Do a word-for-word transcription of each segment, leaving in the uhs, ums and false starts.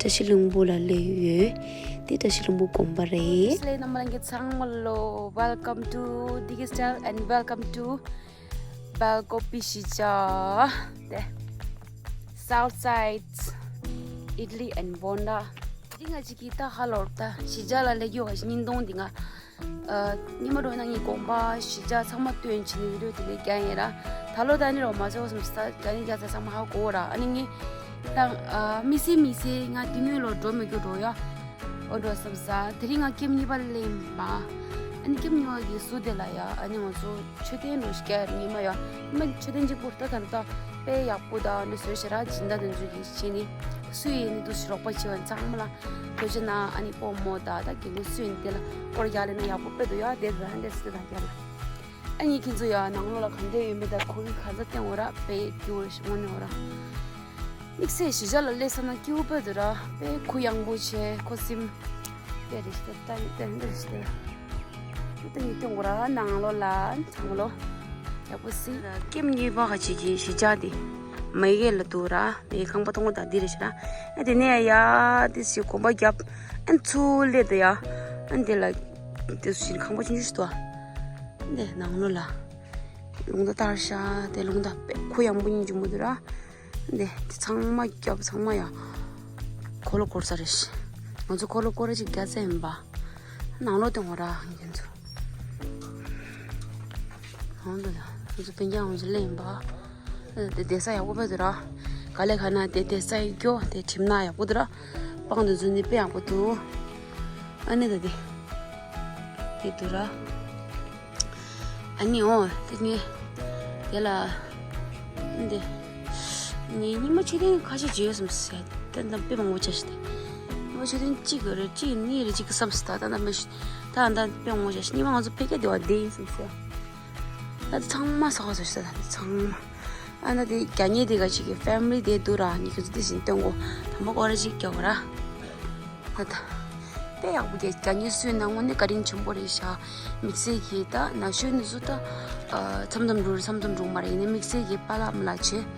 བཀྲ་ཤིས་ལྷུན་པོ་ལ་སླེབས་ཡོད། འདི་བཀྲ་ཤིས་ལྷུན་པོ་དགོན་པ་རེད། སླེབས་རྣམ་པ་ལྷན་རྒྱས་ཚང་མ་ལོ། Welcome to Digi Style and welcome to Balgopi Shija, the South Side Idli and Bonda. འདི་ང་གཅིག་གིས་ད་ཧ་ལོར་ད་གཞིས་ཆགས་ལ་སླེབས་རྒྱུ་ག་ཞིག་ཉིན་གཏོང་འདི་ང་ཉི་མ་རོ་ན་ངའི་དགོན་པ་གཞིས་ཆགས་ཚང་མ་སྟོན་བྱེད་ནི་རོ་དེ་ལས་རྒྱ་ཡིན་ར། ད་ལོ་ད་ནི་རོ་མ་ཚོ་སམ་ས་རྒྱ་ནི་རྒྱ་ཚ་ཚང་མ་ཧ་གོ་ར། ཨ་ནི་ངའི་ད་མི་སེ་མི་སེ་ང་དེ་ངོས་ལོ་འགྲོ་མི་རྒྱུ་རོ་ཡ། ཨོ་འགྲོ་སམ་ས་དེ་རིང་ང་ཀེམ་གཉིས་པ་ལེན་པ། ཨ་ནི་ཀེམ་གཉིས་པ་གི་སུ་དེ་ལ་ཡ། ཨ་ནི་ང་ཚོ་མཆོད་རྟེན་རོ་ཞིག་རྒྱ་ཡ་ཉི་མ་ཡ། ཉི་མ་མཆོད་རྟེན་གཅིག་པུ་ད་ད་ད་དཔེ་ཡག་པོ་ད་འདྲ་བཟོས་ཤ་ར་སྦྱིན་བདག་དོན་ཚུལ་གྱི་བྱས་ནི་སུ་ཡིན་ནི་འདུག་ཤི་རོགས་པ་བྱེད་པ་ཚང་མ་ལ། ཐུགས་རྗེ་གནང་། ཨ་ནི་སྤོ་མོ་དང་ད་རྒན་གོག་སུ་ཡིན་དེ་ལ་སྐོར་རྒྱག་ལེ་ན་ཡག་པོ་དཔེ་འདུག་ཡ། དེ་ལ་འདྲེ་སི་དང་རྒྱག་ལ། ཨ་ནི་ཁྱེད་ཚོ་ཡ་ནང་ལོགས་ལ་ག་འདྲ་ཡོད་མེད་དང་ཁོ་གི་ག་ཚ་སྟེང་འོ་ར་དཔེ་སྐྱིད་པོ་རེད་ཤི་དངོས་གནས་འོ་ར། དམིགས་བསལ་གཞིས་ཆགས་ལ་སླེབས་ས་ན་སྐྱིད་པོ་དཔེ་འདུག་ར། དཔེ་གུ་ཡངས་པོ་བྱས་ཁོ་སིམ། དཔེ་རེ་ཞིག་ད་ལྟ་ཡིན་ཏན་རེ་ཞིག་ད། ད་ཡིན་ཏན་འོ་ར་ནང་ལོགས་ལ་ཚང་ལོ་ཡག་པོ་སི། ཀེམ་གཉིས་པ་ཁ་ཅིག་གི་གཞིས་ཆགས་དེ་མ་ཡི་གེ་ལ་འདུག་ར། མ་ཡི་ཁང་པ་མཐོང་གོ་ད་འདི་རེད་ཤི་ར། ཨ་དེ་ནས་ཡ་དེ་སི་གོམ་པ་བརྒྱབ། ཨ་ཚུར་སླེབས་དུ་ཡ། ཨ་དེ་ལ་དེ་སུ་ཞིག་ཁང་པ་ཆུང་ཆུང་ཞིག་འདུག་ཨ། འདི་ནང་ལོགས་ལ་ལུང་ད་ལྟར་ཤ་དེ་ལུང་ད་དཔེ་གུ་ཡངས་པོ་ཡིན་གྱི་མོ་འདུག་ར། འདི་དེ་ཚང་མ་བརྒྱབ་ཚང་མ་ཡ། འཁོར་ལོ་བསྐོར་ས་རེད་ཤི། ང་ཚོ་འཁོར་ལོ་བསྐོར་ར་ཅིག་རྒྱ་ཚད་ཡིན་པ། ནང་ལོགས་དེ་ངོ་ར་ཡིན་ཚོ། ཧོན་དུ་ཡ། ང་ཚོ་སྤུན་ཀྱག་ང་ཚོ་སླེབས་ཡིན་པ། དེ་བསྡད་ས་ཡག་པོ་དཔེ་འདུག་ར། ག་ལེ་ག་ན་དེ་བསྡད་ས་ཡི་སྐྱོ་དེ་ཁྲིམས་ན་ཡག་པོ་འདུག་ར། སྤང་དུ་འཛུལ་ནི་དཔེ་ཡག་པོ་འདུག་ཨ་ནི་ད་དེ། དེ་འདུག་ར། ཨ་ནི་འོ་དེ་ནི། དེ་ལ། འདི། ནི་ཉི་མ་ཆོས་ཐུན་ཁ་ཤས་བརྗོད་སོང་ཟེར། ད་ད་དཔེ་མང་པོ་བྱ་ཞིག་སྟེ། ཉི་མ་ཆོས་ཐུན་གཅིག་གི་རེད་གཅིག་གཉིས་རེད་གཅིག་གི་བསམ་སོང་ད་ད་ད་མི་ཤི། ད་ད་དཔེ་མང་པོ་བྱ་ཞིག་ཉི་མ་ང་ཚོ་ཕ་གི་དེ་བ་བསྡད་ཡིན་སོང་ཟེར། ད་ཚང་མ་ས་ག་ཟེར་ཤི་ད་ད་ཚང་མ། ཨ་ན་དེ་རྒྱ་ཉེ་དེ་ག་ཅིག་གི་ཕེ་མི་ལི་དེ་འདུག་ར་ཉི་ཁྱོད་ཚོ་དེ་བཞིན་སྟོན་གོ་དམ་པ་སྐོར་ར་ཅིག་རྒྱག་གོ་ར། ད་ད། དཔེ་ཡག་པོ་རྒྱ་རྒྱ་ཉེ་སུས་ན་དངོས་གནས་བཀའ་དྲིན་ཆེན་པོ་རེད་ཤག་དམིགས་བསལ་གྱིས་ད་ན་གཞོན་ནི་ཚོ་ད་མཚམས་མཚམས་འགྲོ་རེད་མཚམས་མཚམས་འགྲོ་མ་རེད་ཡིན་ནའི་དམིགས་བསལ་གྱིས་པཱ་ལགས་མ་ལགས་བྱས།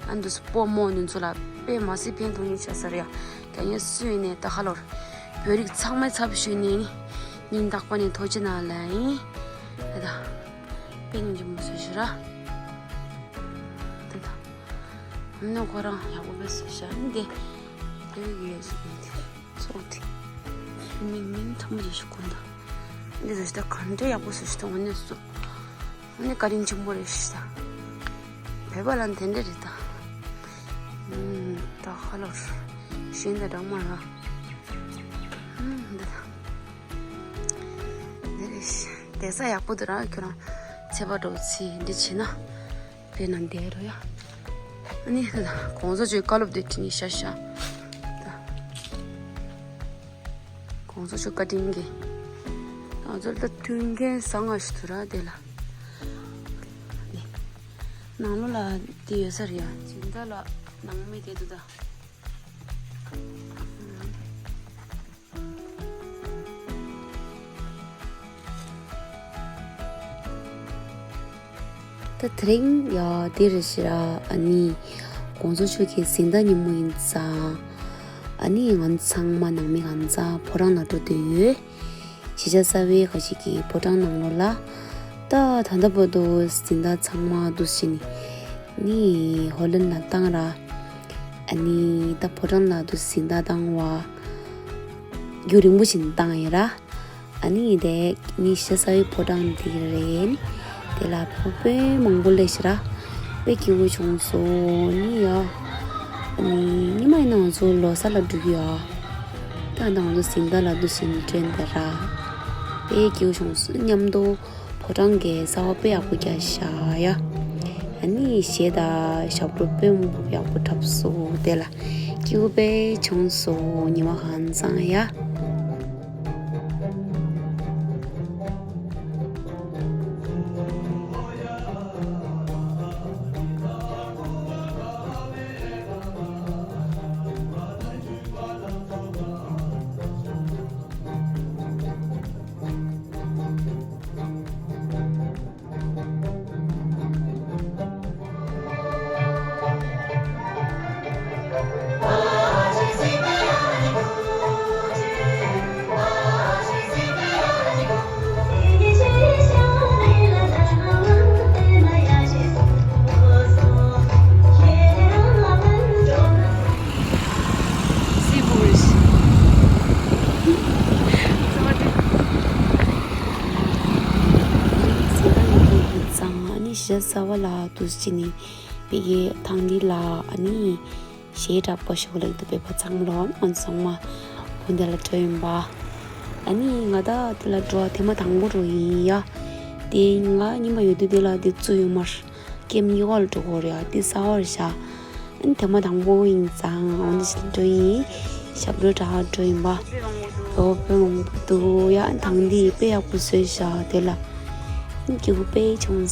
ཨ་འདུག་སྤོ་རྨོ་ནི་ཚོ་ལ་དཔེ་མ་སྲིད་ཕན་ཐོགས་ཉེ་ཆ་ས་རེད་ཡ། རྒྱ་ཉེ་སུས་ནས་ད་ཧ་ལོར་བོད་རིགས་ཚང་མའི་ཚབ་ཞུས་ནས་ནི་ཉིན་རྟག་པ་ནས་ཐུགས་རྗེ་གནང་ལ་ཡིན། ད་ད་དཔེ་ཉིན་གྱི་མུ་སུ་ཞུ་ར། ད་ད་ནོ་ཁོ་རང་ཡག་པོ་བས་ཤ་འདི་དེ་ཡོད་ཞིག་ཡིན་དེ། ཚོགས་དེ། མིང་མིང་ཐོག་མ་རེ་ཞིག་གོ་འདུག་འདི་ཟེར་ཞིག་ད་ག་འདྲ་ཡག་པོ་ཟེར་ཞིག་ད་འོ་ནས་སུ། འོ་ནས་བཀའ་དྲིན་ཆེན་པོ་རེད་ཞིག་ད། བོད་པ་ལ་དེ་འདྲ་རེད་ད། ད་ཧ་ལོ། གཞན་དང་འདྲ་མ་རེད། འདི་ད། འདི་རེད་ཞིག་བསྡད་ས་ཡག་པོ་འདུག་ར་ཁྱོད་རང་ཚེ་བ་འགྲོ་ཚེ་འདི་བྱེད་ན། དཔེར་ན་འདས་རོ་ཡ། ཨ་ནི་ལ་གོང་ས་མཆོག་བཀའ་སློབ་དེ་དྲིན་ཤ་ཤ། ད་གོང་ས་མཆོག་བཀའ་དྲིན་གྱིས་ང་ཚོར་ད་མཐུན་རྐྱེན་བཟང་ང་ཞིག་ཐུག་ར་དེ་ལ། ནི་ནང་ལོགས་ལ་དེ་ཡོད་ས་རེད་ཡ། སྦྱིན་བདག་ལ་ནང་མི་དེ་འདུག་ད། ད་དེ་རིང་ཡ་དེ་རེད་ཤི་ར། ཨ་ནི་གོང་ས་མཆོག་གི་གཟེངས་རྟགས་ཉིན་མོ་ཡིན་ཙང་། ཨ་ནི་ང་ཚང་མ་ནང་མི་གང་ཚང་ཕོ་བྲང་ལ་འགྲོ་འདོད་ཡོད། གཞིས་ཆགས་གསར་པའི་ཁ་ཅིག་གི་ཕོ་བྲང་ནང་ལོགས་ལ། ད་ད་ལྟ་བར་དུ་གཟེངས་རྟགས་ཚང་མ་འདུག་སེ་ནི། ནི་ཧོ་ལན་ལ་བཏང་ར། ཨ་ནི་ད་ཕོ་བྲང་ལ་འདུག་གཟེངས་རྟགས་བཏང་བ། རྒྱུན་རིང་པོ་ཞིག་བཏང་ཡིན་ར། ཨ་ནི་དེ་ནི་གཞིས་ཆགས་གསར་པའི་ཕོ་བྲང་འདི་རེད། དེ་ལ་ཕོ་དཔེ་མང་པོ་སླེབས་ཤག་ར། དཔེ་སྐྱིད་པོ་བྱུང་སོང་ནི་ཡ། ཨ་ནི་ཉི་མ་ཡིན་ན་ང་ཚོ་ལོ་གསར་ལ་འགྲོ་གི་ཡོད། ད་ད་ང་ཚོ་གཟེངས་རྟགས་ལ་འདུག་སེ་ནི་སྤྲད་འདི་ར། དཔེ་སྐྱིད་པོ་བྱུང་སོང་མཉམ་དུ་ཕོ་བྲང་གི་གསར་པ་དཔེ་ཡག་པོ་རྒྱག་ཤག་ཡ། ཨ་ནི་གཞས་དང་ཞབས་བྲོ་དཔེ་མང་པོ་ཡག་པོ་འཁྲབ་སོང་དེ་ལ་སྐྱིད་པོ་དཔེ་བྱུང་སོང་ཉི་མ་གང་ཚང་ཡ། རྒྱལ་གསར་པ་ལ་དུས་ཅི་ནི་པེ་གེ་ཐང་འདི་ལ་ཨ་ནི་གཞས་གྲགས་པོ་ཞིག་ལེགས་འདུག་པའི་བ་ཚང་ལོ་ཨོན་སོང་མ་བུ་འདི་ལ་འགྲོ་ཡིན་པ། ཨ་ནི་ང་ད་དེ་ལ་འགྲོ་བ་ཐེངས་མ་དང་པོ་འགྲོ་ཡིན་ཡ། དེ་ང་ཉི་མ་ཡོད་དུས་དེ་ལ་དེ་བཙུགས་ཡོད་མ་རེད། ཀེམ་གཉིས་པ་ལ་འགྲོ་དགོས་རེད་ཡ། དེ་གསར་པ་རེད་ཤག་ཨ་ནི་ཐེངས་མ་དང་པོ་ཡིན་ཙང་འོ་འདི་ཞིག་འགྲོ་ཡིན། ཞབས་བྲོ་འདྲ་འགྲོ་ཡིན་པ། ལོ་དཔེ་མང་པོ་འདུག་ཡ། ཨ་ནི་ཐང་འདི་དཔེ་ཡག་པོ་བཟོས་ཤག་དེ་ལ་ཨ་ནི་སྐྱིད་པོ་དཔེ་བྱུང་།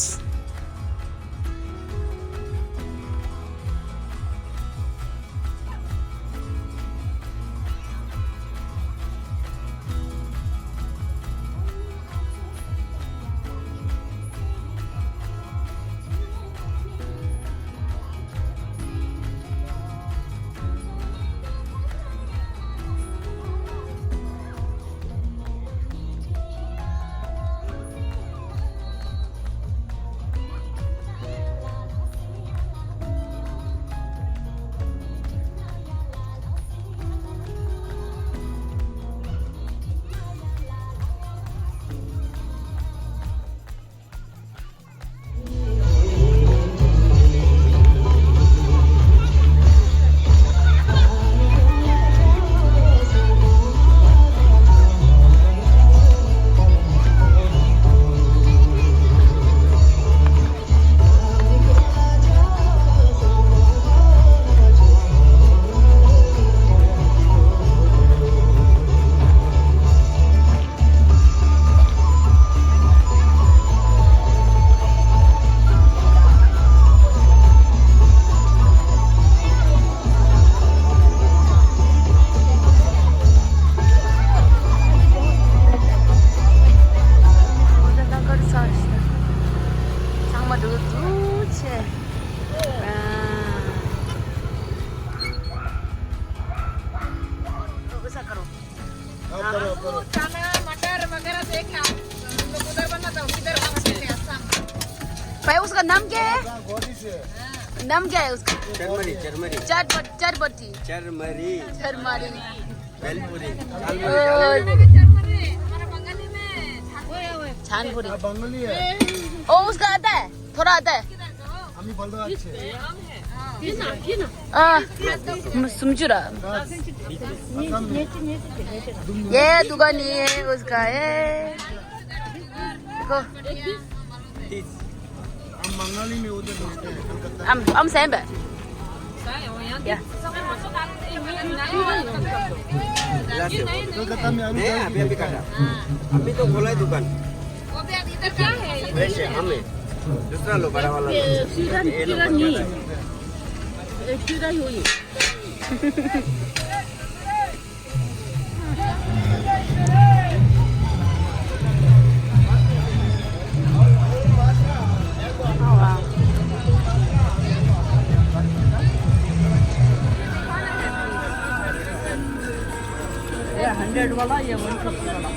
ཚང་མ་འགྲོ་འདུག་ཆེ། ཨ། ཨ། चना मटर वगैरह देख लो। हम लोग उधर बना था, इधर बना सकते हैं, आसान। भाई, उसका नाम क्या है? नाम क्या है उसका? चरमरी, चरमरी। चरपट-, चरपटी। चरमरी। चरमरी। भेलपुरी। ओ। झालमुरी, झालमुरी। झालमुरी, हमारा बंगाली में झालमुरी। झालमुरी। आप बंगाली है? ओ, उसका आता है? थोड़ा आता है? আমি ভালো আছি। हाँ। हाँ। म-, सुमचुरा। ये दुकान नहीं है, उसका है। देखो। हम बंगाली में उधर मिलते हैं, कलकत्ता। हम, हम सेम है। या। कलकत्ता में अभी नहीं, अभी, अभी काटा। अभी तो खोला है दुकान। वो भी अभी इधर का है, ये फ्रेश है, हम है। दूसरा लो, बड़ा वाला लो। ये चूड़ा, ये लो, चूड़ा नहीं। ये चूड़ा ही हुई। ये हंड्रेड वाला, ये वन फिफ्टी वाला।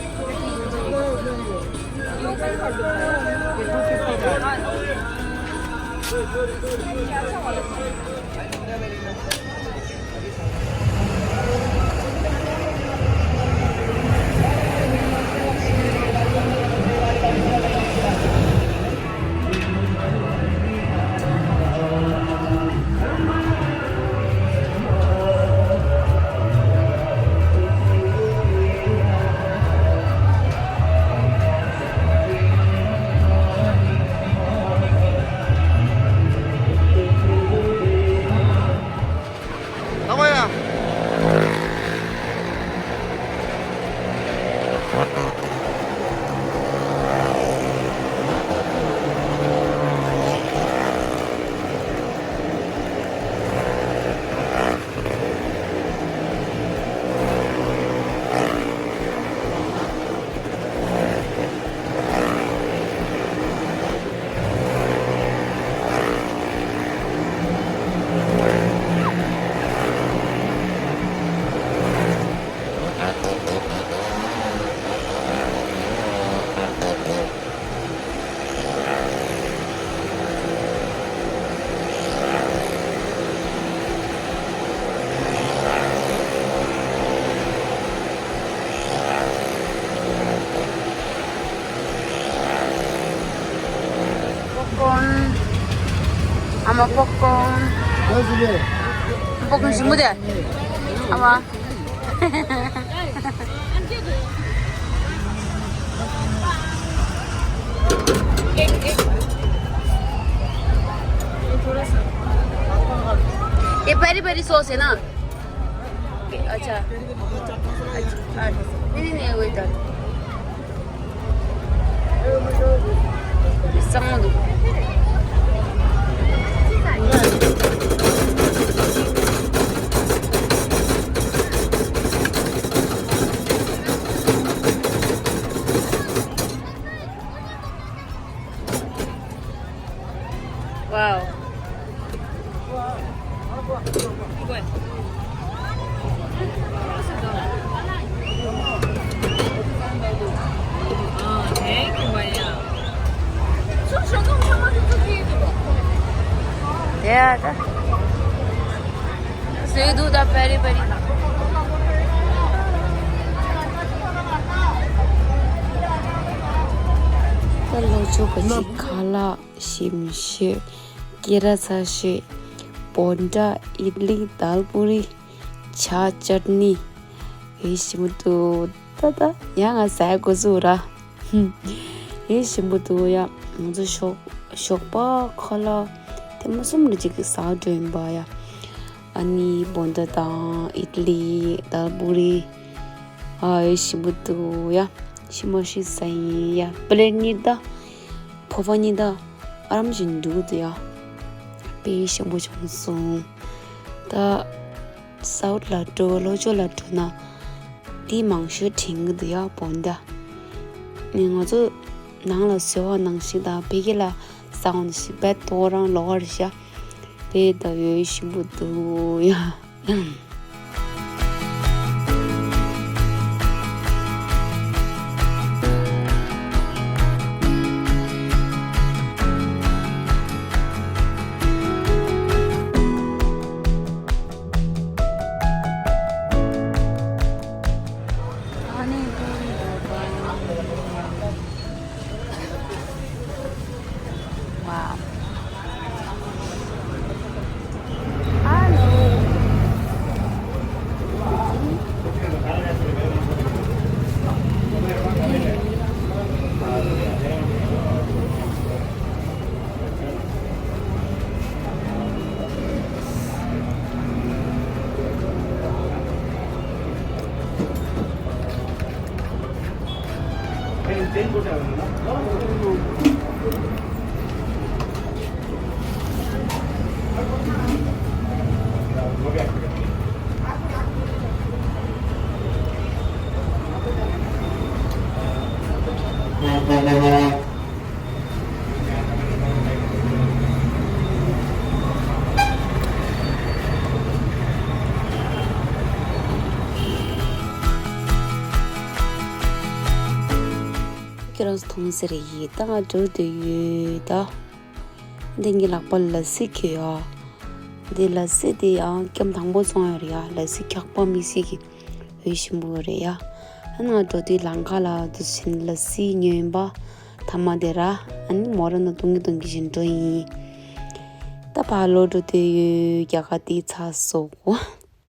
popcorn. Popcorn ཞིམ་པོ་དེ། ཨ་མ། ये पेरी पेरी सॉस है ना? अच्छा। अच्छा। नहीं, नहीं, नहीं, वही डाल। Wow. Yeah. ད་ལོ་ཆུ་ག་ཅིག་ཁ་ལག་ཞིམ་ཤོས། སྐྱེ་ར་ཚ་ཤོས། བོན་ཌ། ཨིཌ་ལི། དལ་པུ་རི། ཇ། ཅཊ་ནི། ཨེ་ཞིམ་པོ་འདུག་ད་ད་ཡང་ང་ཟ་ཡ་འགོ་བཙུགས་ར། ཨེ་ཞིམ་པོ་འདུག་ཡ། ང་ཚོ་ཞོགས་ཞོགས་པ་ཁ་ལག་ཐེངས་མ་གསུམ་རེ་ཅིག་ཟ་འགྲོ་ཡིན་པ་ཡ། ཨ་ནི་བོན་ཌ་དང་ཨིཌ་ལི། དལ་པུ་རི། ཨ་ཨེ་ཞིམ་པོ་འདུག་ཡ། ཤི་མ་ཤི་ཟ་ཡིན་ཡ། པི་ལེཊ་གཉིས་ད། ཕོར་པ་གཉིས་ད། ཨ་རམ་བཞིན་འདུག་འདུག་ཡ། དཔེ་ཞིམ་པོ་བྱུང་སོང་། ད་སའུཐ་ལ་འགྲོ། ལྷོ་ཕྱོགས་ལ་འགྲོ་ན་དེ་མང་ཤོས་དྲན་གྱི་འདུག་ཡ། བོན་ཌ། ནི་ང་ཚོ་ནང་ལ་བཟོས་པ་ནང་བཞིན་དང་ཕ་གི་ལ་ཟ་འོང་ཞིག་དཔེ་ཏོག་རང་ལོགས་ཀ་རེད་ཤག་དཔེ་ད་ཡོད་ཞིམ་པོ་འདུག་ཡ། Wow. ཁྱེད་རང་ཚོ་མཐོང་ས་རེད་ཡིན། ད་ང་འགྲོ་འདོད་ཡོད་ད། འདི་ངའི་ལག་པ་ལ་སི་འཁྱེར་ཡོད། འདི་ལ་སི་དེ་ཡང་སྐྱོམ་དང་པོ་བཙོང་ཡོད་རེད་ཡ། ལ་སི་འཁྱག་པ་མི་སྲིད་ཀྱི་འོས་ཞིམ་པོ་རེད་ཡ། ཨ་ང་འགྲོ་དུས་ལམ་ཁ་ལ་དུ་ཕྱིན་ལ་སི་ཉོས་ཡིན་པ། ཐ་མ་དེ་ར་ཨ་ནི་མོ་ར་ན་གཏོང་གི་གཏོང་གི་བཞིན་འགྲོ་ཡིན། ད་ཕར་ལོག་འགྲོ་དུས་ཡོད་རྒྱ་གར་དེ་ཚ་སོག